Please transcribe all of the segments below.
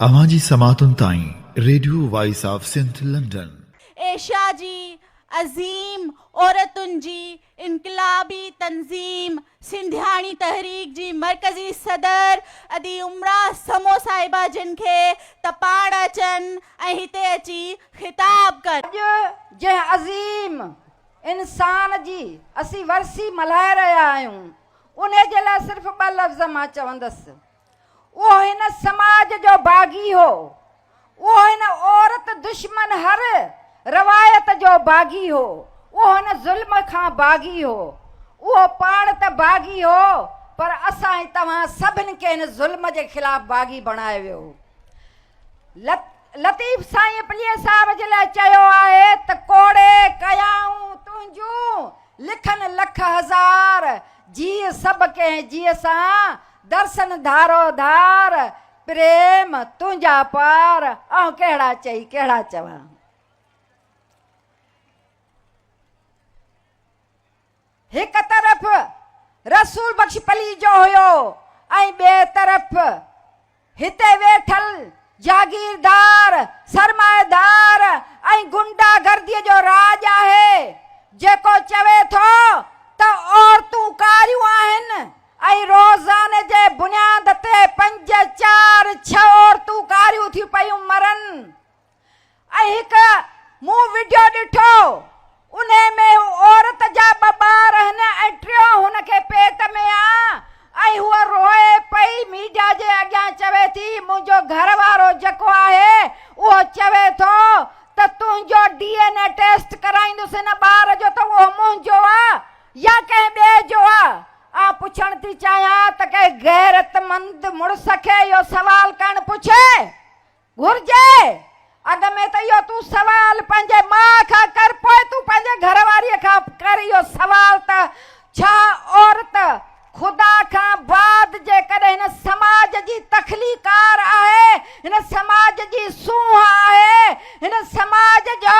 اوهان جي سماعتن تائين radio voice of Sindh London. Asia جي عظيم عورتن جي انقلابي تنظيم سنڌياڻي تحريڪ جي مرڪزي صدر ادي عمرا سمو صاحبه جن کي ته پاڻ اچن ۽ هتي اچي خطاب ڪن. اڄ جنهن عظيم انسان جي اسين ورسي ملهائي رهيا آهيون انهي جي لاء صرف ٻه لفظ مان چوندس. اهو هن سماج جو باغي هو. اهو هن عورت دشمن هر روايت جو باغي هو. اهو هن ظلم کان باغي هو. اهو پاڻ ته باغي هو پر اسان ۽ توهان سڀن کي هن ظلم جي خلاف باغي بڻايو ويو هو. لطيف سائين پليجي صاحب جي لاء چيو آهي ته ڪوڙي ڪيائون تنهنجون لکن لک هزار جيء سڀ ڪنهن جيء سان درسن ڌارو ڌار پريم تنهنجا پار آئون ڪهڙا چئي ڪهڙا چوان. هڪ طرف رسول بخش پليجو هيو ۽ ٻئي طرف هتي ويٺل جاگيردار، سرمائيدار ۽ غنڊا گرديء جو راڄ آهي، جيڪو چوي ٿو ته عورتون ڪاريون آهن ۽ روزاني جي بنياد تي پنج، چار، ڇهه عورتون ڪاريون ٿيون پيون مرن. ۽ هڪ مون وڊيو ڏٺو انهي ۾ هو عورت جا ٻه ٻار هن ۽ ٽيون هن کي پيٽ ۾ آ ۽ هوء روئي پئي ميڊيا جي اڳيان چوي ٿي منهنجو گهر وارو جيڪو آهي اهو چوي ٿو ته تنهنجو ڊي اين اي ٽيسٽ ڪرائيندس هن ٻار جو ته اهو منهنجو آ يا ڪنهن ٻئي جو آ. آء پڇڻ ٿي چاهيان ته ڪنهن غيرتمند مڙس کي اهو سوال ڪرڻ پڇي گهرجي. اڳ ۾ ته اهو تون سوال پنهنجي ماء کان ڪر پوء تون پنهنجي گهر واريء کان ڪر اهو سوال ته ڇا عورت خدا کان بعد جيڪڏهن هن سماج جي تخليقار آهي، هن سماج جي سونهن آهي، هن سماج جو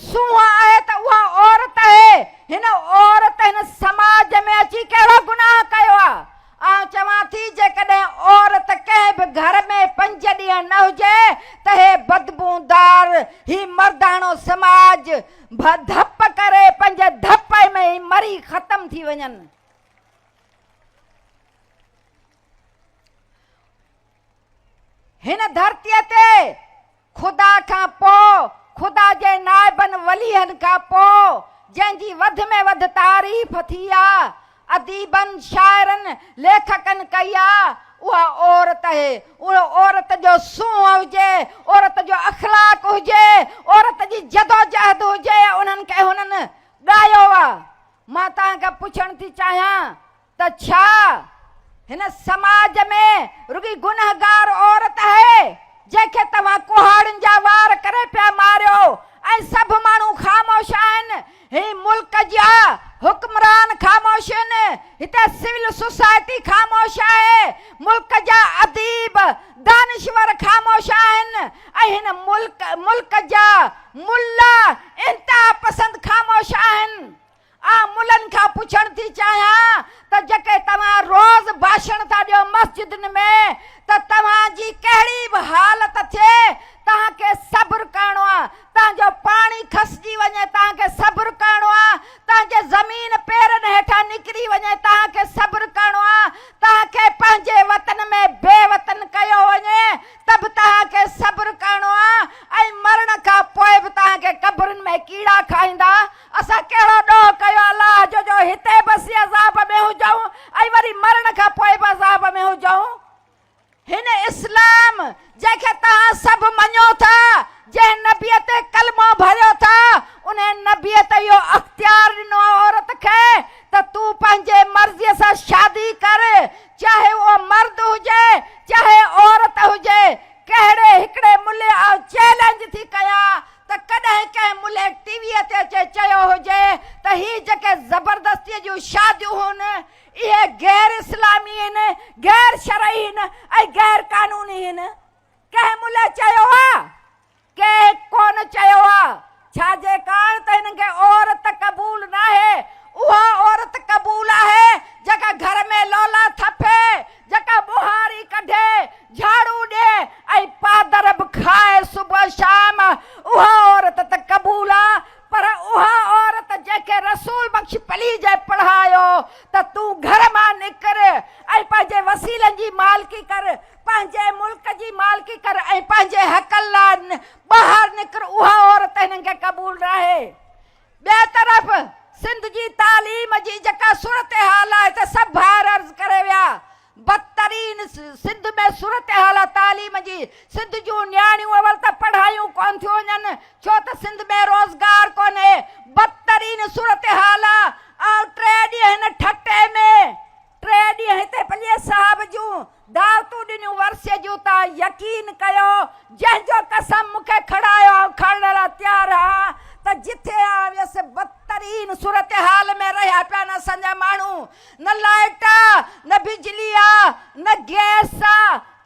سونهن آهي ته اها عورت آهي، هن عورت هن سماج ۾ اچي ڪهڙو گناهه ڪيو آهي؟ آئون چوان ٿي جيڪڏهن عورت ڪنهن به گهر ۾ پنج ڏينهن نه هجي ته هي بدبودار هي مرداڻو سماج به ڌپ ڪري پنهنجي ڌپ ۾ ئي مري ختم ٿي وڃن. هن ڌرتيء تي خدا کان پوء، خدا جي نائبن وليهن کان پوء، جنهن جي وڌ ۾ وڌ تعريف ٿي آ، اديبن، شاعرن، ليکڪن ڪئي آ، اها عورت اهي. اهو عورت جو سونهن هجي، عورت جو اخلاق هجي، عورت جي جدوجهد هجي، انهن کي هنن ڳايو آ. مان توهان کان پڇڻ ٿي چاهيان ته ڇا هن سماج ۾ رڳي گنهگار عورت آهي جنهن کي توهان ڪهاڙين جا وار ڪري پيا ماريو ۽ سڀ ماڻهو خاموش آهن؟ هي ملڪ جا حڪمران خاموش آهن، هتي سول سوسائٽي خاموش آهي، ملڪ جا اديب، دانشور خاموش آهن ۽ هن ملڪ ملڪ جا ملا انتها پسند خاموش آهن. آء ملن کان پڇڻ ٿي چاهيان ته جيڪي توهان روز ڀاشڻ ٿا ڏيو مسجدن ۾ ته توهان جي ڪهڙي به حالت ٿئي توهان کي صبر ڪرڻو آ، توهان جو پاڻي کسجي وڃي توهان کي صبر ڪرڻو آ، توهان جي زمين پيرن هيٺان نڪري وڃي توهان کي صبر ڪرڻو آ، توهان کي پنهنجي وطن ۾ بي وطن ڪيو وڃي ته به توهان کي صبر ڪرڻو آ ۽ مرڻ کان پوء به توهان کي قبرن ۾ ڪيڙا کائيندا. اسان ڪهڙو ڏوهه ڪيو الله جو جو هتي به اسين عذاب ۾ هجون ۽ وري مرڻ کان پوء به عذاب ۾ هجون. هن اسلام جنهن کي توهان سڀ مڃو ٿا، جنهن نبيء تي ڪلمو ڀريو ٿا، انهي نبيء ته اهو اختيار ڏنو آهي عورت کي ته تون پنهنجي مرضيء سان شادي ڪر، چاهي اهو مرد هجي چاهي عورت هجي. ڪهڙي هڪڙي ملي آئون چئلينج ٿي ڪيان ته ڪڏهن ڪنهن ملهي ٽي ويء تي اچي چيو هجي ته هي جيڪي زبردستيء جون شاديون هن، اهي غير اسلامي هن، غير شرعي هن ۽ غير قانوني هن؟ ڪنهن ملهي چيو آ؟ ڪنهن ڪونه چيو آ. ڇا جي ڪاڻ ته هنن کي عورت قبول ناهي. اها عورت قبول آهي جيڪا گهر ۾ لولا ٿڦي، جيڪا ٻوهاري ڪڍي، جهاڙو ڏي ۽ بخش پليجي پڙهايو ته تون گهر مان نڪر ۽ پنهنجي وسيلن جي مالڪي ڪر، پنهنجي ملڪ جي مالڪي ڪر ۽ پنهنجي حقن لاء ٻاهر نڪر اها عورت هنن کي قبول ناهي. ٻئي طرف سنڌ جي تعليم جي جيڪا صورتحال آهي ته سڀ ڀائر عرض ڪري ويا بدترين سنڌ ۾ صورتحال آهي تعليم جي سنڌ جون نياڻيون اول ته پڙهايون ڪونه ٿيون وڃن ڇو ته سنڌ ۾ روزگار ڪونهي بدترين صورتحال آهي آئون ٽي ڏينهن هن ٺٽي ۾ ٽي ڏينهن هتي پليجي صاحب جون دعوتون ڏنيون ورسيء جون تان يقين ڪيو جنهن جو قسم مون کي کڻايو آئون کڻڻ لاء تيار آهيان ته جٿي آئون ويس بدترين صورتحال ۾ رهيا پيا آهن اسان جا ماڻهو نه لائٽ آ نه بجلي آ نه گئس آ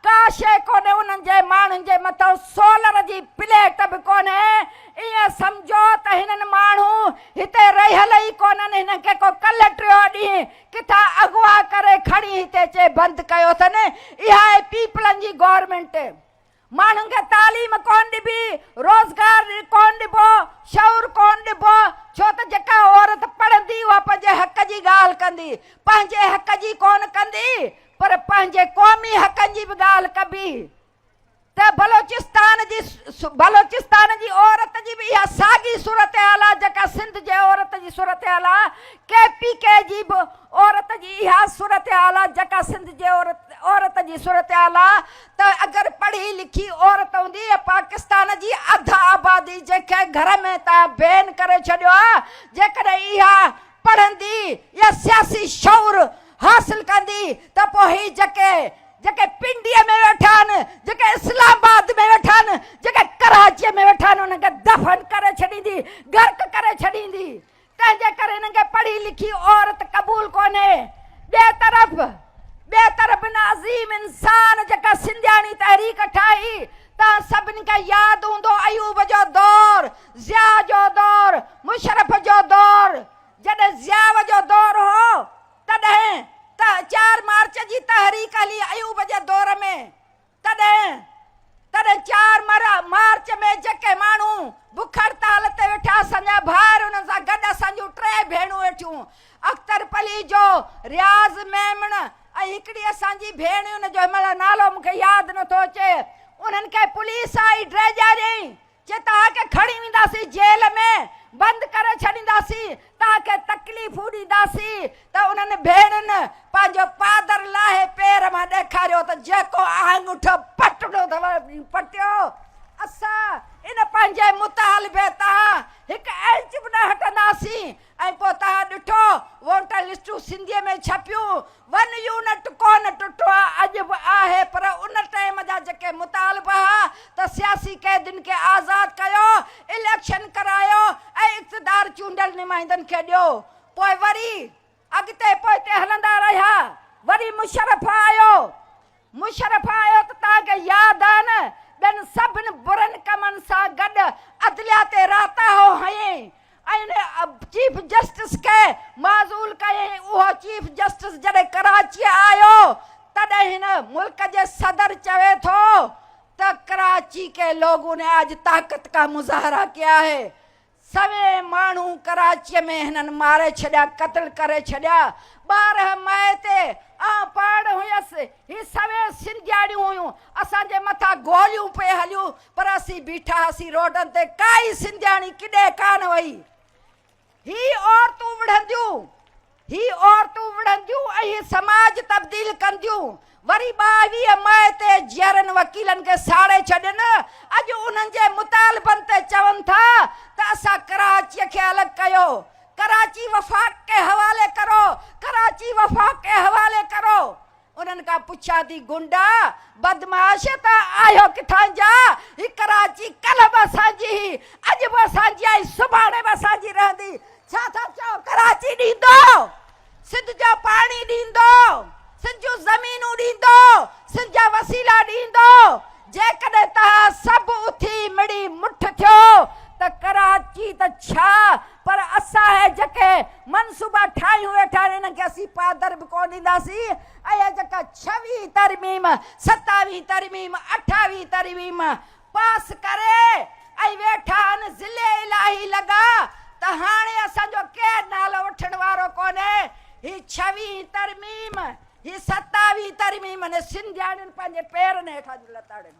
ڪا شيء ڪونهي انهن جي ماڻهن جي مٿان سولر جي پليٽ به ڪونهي ائين سمجهو ته هنن ماڻهو هتي رهيل ئي ڪونهن هنن کي ڪو ڪلهه ٽيون ڏينهن ڪٿان اغوا ڪري کڻي هتي اچي بند ڪيو اٿن اها آهي پيپلن جي گورنمينٽ ماڻهن کي تعليم ڪون ڏبي روزگار ڪون ڏبو شعور ڪون ڏبو ڇو ته جيڪا عورت پڙهندي اها پنهنجي حق جي ڳالهه ڪندي پنهنجي حق جي ڪون ڪندي پر پنهنجي قومي حقن جي به ڳالهه ڪبي ته بلوچستان جي بلوچستان جي عورت جي به اها ساڳي صورتحال آهي جيڪا سنڌ جي عورت جي صورتحال آهي، ڪي پي ڪي جي به عورت جي اها صورتحال آهي جيڪا سنڌ جي عورت جي صورتحال آهي ته اگر پڙهي لکي عورت هوندي يا پاڪستان جي اڌ آبادي جنهن کي گهر ۾ تان بين ڪري ڇڏيو آهي جيڪڏهن اها پڙهندي يا سياسي شعور حاصل ڪندي ته پوء هي جيڪي جيڪي پنڊيء ۾ ويٺا آهن، جيڪي اسلام آباد ۾ ويٺا آهن، جيڪي ڪراچيء ۾ ويٺا آهن، انهن کي دفن ڪري ڇڏيندي، غرق ڪري ڇڏيندي. تنهن جي ڪري هنن کي پڙهي لکي عورت قبول ڪونهي. ٻئي طرف ٻئي طرف هن عظيم انسان جيڪا سنڌياڻي تحريڪ ٺاهي، توهان سڀني کي ياد هوندو ايوب جو دور، ضياء جو دور، مشرف جو دور، جڏهن ضياء جو دور هو، تڏهن ته چار مارچ جي تحريڪ هلي ايوب جي دور ۾ تڏهن تڏهن چار مارچ ۾ جيڪي ماڻهو بک هڙتال تي ويٺا اسان جا ڀائر انهن سان گڏ اسان جون ٽي ڀيڻون ويٺيون اختر پليجو، رياض ميمڻ ۽ هڪڙي اسان جي ڀيڻ ان جو هن مهل نالو مون کي ياد نٿو اچي انهن کي پوليس آئي ڊيڄاريائين چي توهان کي کڻي وينداسين جيل ۾ بند ڪري ڇڏينداسين، توهان کي تڪليفون ڏينداسين ته انهن ڀيڻن پنهنجو پادر لاهي پير مان ڏيکاريو ته جيڪو آڱوٺو پٽڻو اٿو پٽيو، اسان ان پنهنجي مطالبي تان هڪ انچ به نه هٽنداسين ۽ پوء توهان ڏٺو ووٽر لسٽون سنڌيء ۾ ڇپيون، ون يونٽ ڪونه ٽٽو آ، اڄ به آهي پر ان ٽائيم جا جيڪي مطالبا ها ته سياسي قيدين کي آزاد ڪيو، اليڪشن ڪرايو ۽ اقتدار چونڊيل نمائندن کي ڏيو. پوء وري اڳتي پوئتي هلندا رهيا، وري مشرف آيو، مشرف آيو ته توهان کي ياد آ نه ٻين سڀن برن ڪمن سان گڏ عدليه تي راتاهو هنيائين ۽ ان چيف جسٽس کي معزول ڪيائين اهو چيف جسٽس جڏهن ڪراچيء آيو تڏهن هن ملڪ جي صدر چوي ٿو ته ڪراچي ڪي لوگون ني آج طاقت ڪا مظاهره ڪيا هي سوين ماڻهو ڪراچيء ۾ هنن ماري ڇڏيا، قتل ڪري ڇڏيا. 12 مئي تي آئون پاڻ هيس، هي سوين سنڌياڻيون هيون، اسان جي مٿان گوليون پئي هليون، پر اسين بيٺا هئاسين روڊن تي، ڪائي سنڌياڻي ڪڏهن ڪانه وئي. هي عورتون وڙهنديون. هي عورتون وڙهنديون ۽ هي سماج تبديل ڪنديون. وري 22 مئي تي جيئرن وڪيلن کي ساڙي ڇڏين. اڄ انهن جي مطالبن تي چون ٿا ته اسان ڪراچيء کي الڳ ڪيو. ڪراچي وفاق کي حوالي ڪرو. ڪراچي وفاق کي حوالي ڪرو. انهن کان پڇان ٿي گنڊا، بدمعاش ته آهيو ڪٿان جا؟ هي ڪراچي ڪلهه به اسان جي هئي، اڄ به اسان جي آهي، سڀاڻي به اسان جي رهندي. ڇا ٿا چئو ڪراچي ڏيندو؟ سنڌ جو پاڻي ڏيندو؟ سنڌ جون زمينون ڏيندو؟ سنڌ جا وسيلا ڏيندو؟ جيڪڏهن توهان سڀ اٿي مڙي مٺ ٿيو ته ڪراچي ته ڇا پر اسان اهي جيڪي منصوبا ٺاهيون ويٺا آهن انهن کي اسين پادر به ڪونه ڏينداسين ۽ اهي جيڪا ڇويهين ترميم، ستاويهين ترميم، اٺاويهين ترميم پاس ڪري ۽ ويٺا آهن ضلعي الاهي لڳا ته هاڻي اسان جو ڪير نالو وٺڻ وارو ڪونهي. هي ڇويهين ترميم، هي ستاويهين ترميم نه سنڌياڻين پنهنجي پيرن هيٺان جون لتاڙين.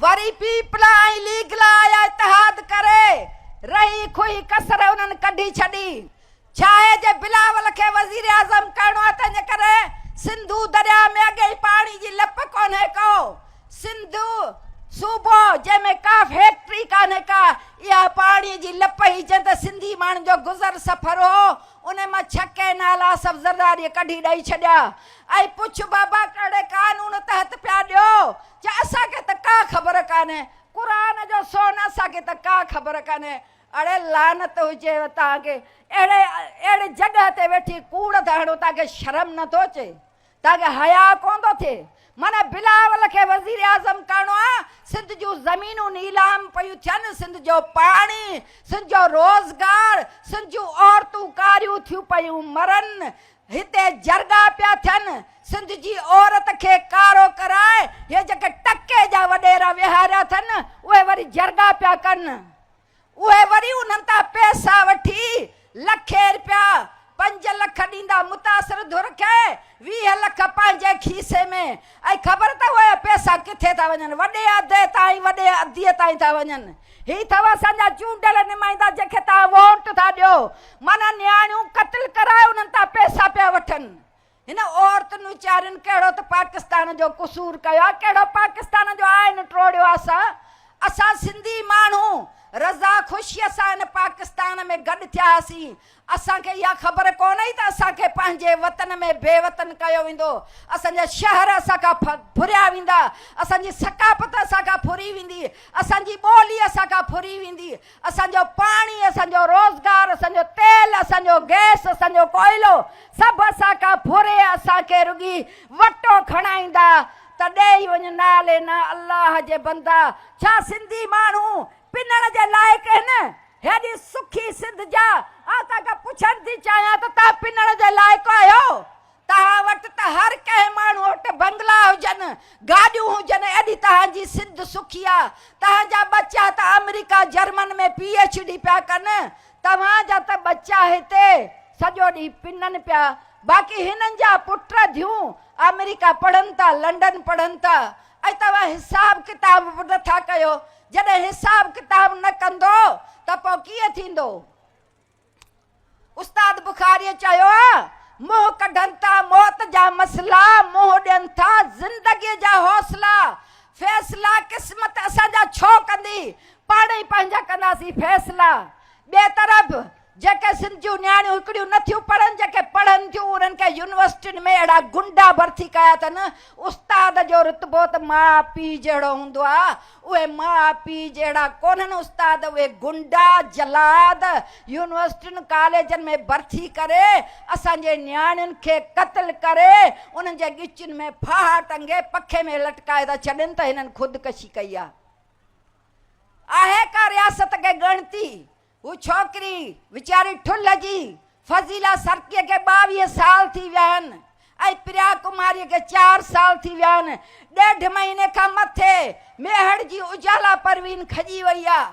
وري پيپلا ۽ ليگلا آيا اتحاد ڪري رهي کوهي ڪسر انهن ڪڍي ڇڏي. ڇاهي جي بلاول کي وزيراعظم ڪرڻو آهي تنهنجي ڪري سنڌو درياء ۾ اڳي ئي پاڻي جي لپ ڪونهي ڪو. سنڌ صوبو جنهن ۾ ڪا فيڪٽري ڪانهي ڪا اها پاڻي جي لپ هئي جنهن تي سنڌي ماڻهن جو گذر سفر هو انهي مان ڇهه ڪئنال آصف زرداريء ڪڍي ڏئي ڇڏيا ۽ پڇ بابا ڪهڙي قانون تحت پيا ڏيو؟ چي اسان کي ته ڪا خبر ڪانهي. قرآن جو سون اسان کي ته ڪا خبر ڪانهي. اڙي لعنت هجيو توهان کي اهڙي اهڙي جڳهه تي ويٺي ڪوڙ ٿا هڻو توهان کي شرم نه ٿو اچي؟ توهان کي حياء ڪونه ٿو ٿئي؟ معنيٰ بلاول کي وزيراعظم ڪرڻو آ، سنڌ جون زمينون نيلام پيون ٿين، سنڌ جو پاڻي، سنڌ جو روزگار، سنڌ جون عورتون ڪاريون ٿيون پيون مرن، هتي جرڳا پيا ٿين، سنڌ جي عورت کي ڪارو ڪرائي هي جيڪي ٽڪي جا وڏيرا ويهاريا اٿن، اهي وري جرڳا پيا ڪن. اهي وري انهن تان پئسا وٺي لکين رپيا، 5 لک ڏيندا متاثر ڌر کي، 20 لک پنهنجي کيسي ۾، ۽ خبر اٿو اهي پئسا ڪٿي ٿا وڃن، وڏي عهدي تائين وڏي عهدي تائين ٿا وڃن. هي اٿو اسان جا چونڊيل نمائندا جنهن کي توهان ووٽ ٿا ڏيو، معنيٰ نياڻيون قتل ڪرائي انهن تان پئسا پيا وٺن. هن عورتن ويچارين ڪهڙو ته پاڪستان جو قصور ڪيو آهي، ڪهڙو پاڪستان جو آئين ٽوڙيو آهي اسان. اسان سنڌي ماڻهو رضا خوشيء سان هن پاڪستان ۾ گڏ ٿيا هئاسين. اسان کي اها خبر ڪونه هئي ته اسان کي پنهنجي وطن ۾ بي وطن ڪيو ويندو، اسان جا شهر اسان کان ڦريا ويندا، اسان جي ثقافت اسان کان ڦري ويندي، اسان جي ٻولي اسان کان ڦري ويندي، اسان جو پاڻي، اسان جو روزگار، اسان جو تيل، اسان جو گئس، اسان جو ڪوئلو سڀ اسان کان ڦري اسان کي رڳي وٽو کڻائيندا ته ڏيئي وڃ نالي نه الله جي بندا ڇا سنڌي ماڻهو پنڻ جي لائق آهن؟ هيڏي سکي سنڌ جا آئون توهان کان پڇڻ ٿي چاهيان ته توهان پنڻ جي لائق آهيو؟ توهان وٽ ته هر ڪنهن ماڻهوء وٽ بنگلا هجن، گاڏيون هجن، ايڏي توهان جي سنڌ سکي آ. توهان جا ٻچا ته آمريڪا، جرمن ۾ پي ايڇ ڊي پيا ڪن، توهان جا ته ٻچا هتي سڄو ڏينهن پنن پيا. باقي هنن جا پٽ ڌيون آمريڪا پڙهن ٿا، لنڊن پڙهن ٿا ۽ توهان حساب ڪتاب به نه ٿا ڪيو. جڏهن حساب ڪتاب نه ڪندو ته پوء ڪيئن ٿيندو؟ استاد بخاريء چيو آ، منهن ڪڍن ٿا موت جا مسئلا، منهن ڏين ٿا زندگيء جا حوصلا، فيصلا قسمت اسان جا ڇو ڪندي، پاڻ ئي پنهنجا ڪنداسين فيصلا. ٻئي طرف جيڪي سنڌ جون نياڻيون هڪڙيون نه ٿيون پڙهن، جيڪي پڙهن ٿيون انهن کي يونيورسٽين ۾ اهڙا گنڊا ڀرتي ڪيا اٿن، استاد جو رتبو ته ماء پيء جهڙو هوندو آ، اهي ماء پيء جهڙا ڪونهن استاد، اهي گنڊا، جلاد، يونيورسٽين ڪاليجن ۾ ڀرتي ڪري اسان جي نياڻين کي قتل ڪري انهن جي ڳچين ۾ ڦاها ٽنگي پکي ۾ لٽڪائي ٿا ڇڏين ته هنن خودڪشي ڪئي آهي. آهي ڪا رياست کي ڳڻتي؟ هو ڇوڪري ويچاري ٺلهه جي فضيلا سرڪيء کي 22 سال ٿي ويا آهن ۽ پريا ڪماريء کي چار سال ٿي ويا آهن. ڏيڍ مهيني کان مٿي ميهڙ جي اجالا پروين کڄي وئي آهي.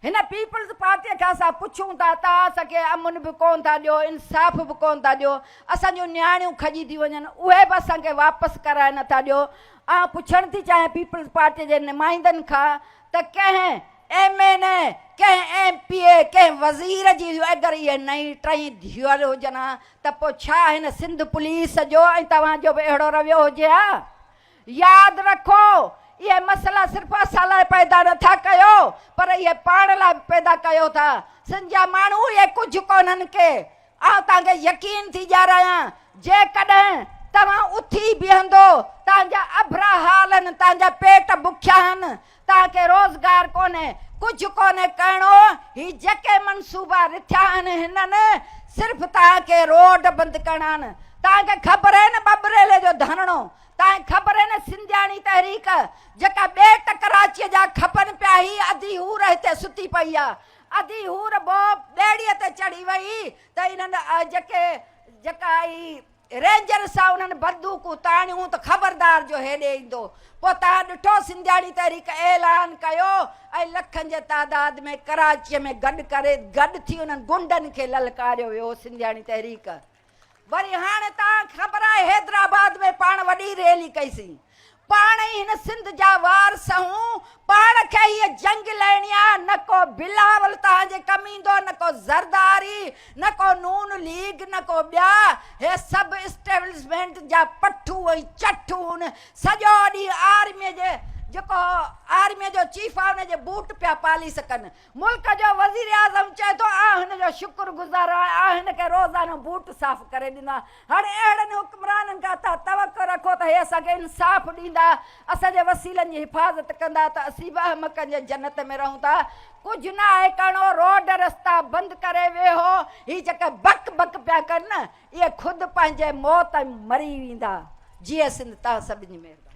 هن پيپلز پارٽيء کان اسان پڇون ٿا توهان اسان کي امن به ڪونه ٿا ڏيو، انصاف به ڪونه ٿا ڏيو، اسان جون نياڻيون کڄي ٿيون وڃن، اهي به اسان کي واپس ڪرائي نه ٿا ڏيو. آئون پڇڻ ٿي چاهيان پيپلز پارٽيء جي نمائندن کان ته ڪنهن ايم اين اي، ڪنهن ايم پي اي، ڪنهن وزير جي اگر اهي نئين ٽئين ڌيئر هجن ها ته پوء ڇا هن سنڌ پوليس جو ۽ توهان جو به اهڙو رويو هجي ها؟ ياد رکو اهي مسئلا صرف اسان لاء پيدا نه ٿا ڪيو پر اهي پاڻ لاء به پيدا ڪيو ٿا. سنڌ جا ماڻهو اهي ڪجهه ڪونهن ڪي. آئون توهان کي يقين ٿي ڏيارايان جيڪڏهن توهان اٿي بيهندو، توهان جا اڀرا حال آهن، توهان جا پيٽ بکيا آهن، توهان کي روزگار ڪونهي، ڪجهه ڪونهي ڪرڻو، هي جيڪي منصوبا رٿيا آهن هنن صرف توهان کي روڊ بند ڪرڻا آهن، توهان کي خبر آهي نه ٻٻريلي جو ڌرڻو، توهان کي خبر آهي نه سنڌياڻي تحريڪ جيڪا ٻيٽ ڪراچيء جا کپن پيا هي اڌي هور هتي ستي پئي آهي، اڌي هور بوء ٻيڙيء تي چڙهي وئي ته انهن جيڪي جيڪا هي. رينجر سان انهن بندوقون تاڻيون ته خبردار جو هيڏي ايندو. پوء توهان ڏٺو سنڌياڻي تحريڪ اعلان ڪيو ۽ لکن جي تعداد ۾ ڪراچيء ۾ گڏ ڪري گڏ ٿي انهن گنڊن کي للڪاريو ويو سنڌياڻي تحريڪ وري هاڻي توهان کي خبر آهي حيدرآباد ۾ پاڻ وڏي ريلي ڪئي سين پاڻ ئي هن سنڌ جا وارث هون، پاڻ کي هيء جنگ لهڻي آ، نه ڪو بلاول توهان جي ڪم ايندو، نه ڪو زرداري، نه ڪو نون ليگ، نه ڪو ٻيا، هي سڀ اسٽيبلشمينٽ جا پٺو ۽ چٺ هون، سڄو ڏينهن آرميء جي جيڪو آرميء جو چيف آ ان جي بوٽ پيا پاليس ڪن، ملڪ جو وزيراعظم چئي ٿو آء هن جو شڪر گذار آهيان، آء هن کي روزانو بوٽ صاف ڪري ڏيندو آهيان. هاڻي اهڙن حڪمرانن کان توهان توقع رکو ته هي اسان کي انصاف ڏيندا، اسان جي وسيلن جي حفاظت ڪندا ته اسين به احمقن جي جنت ۾ رهون ٿا. ڪجهه نه آهي ڪرڻو، روڊ رستا بند ڪري ويهو، هي جيڪي بڪ بڪ پيا ڪن نه، اهي خود پنهنجي موت مري ويندا. جيئي سنڌ توهان سڀني جي مهرباني.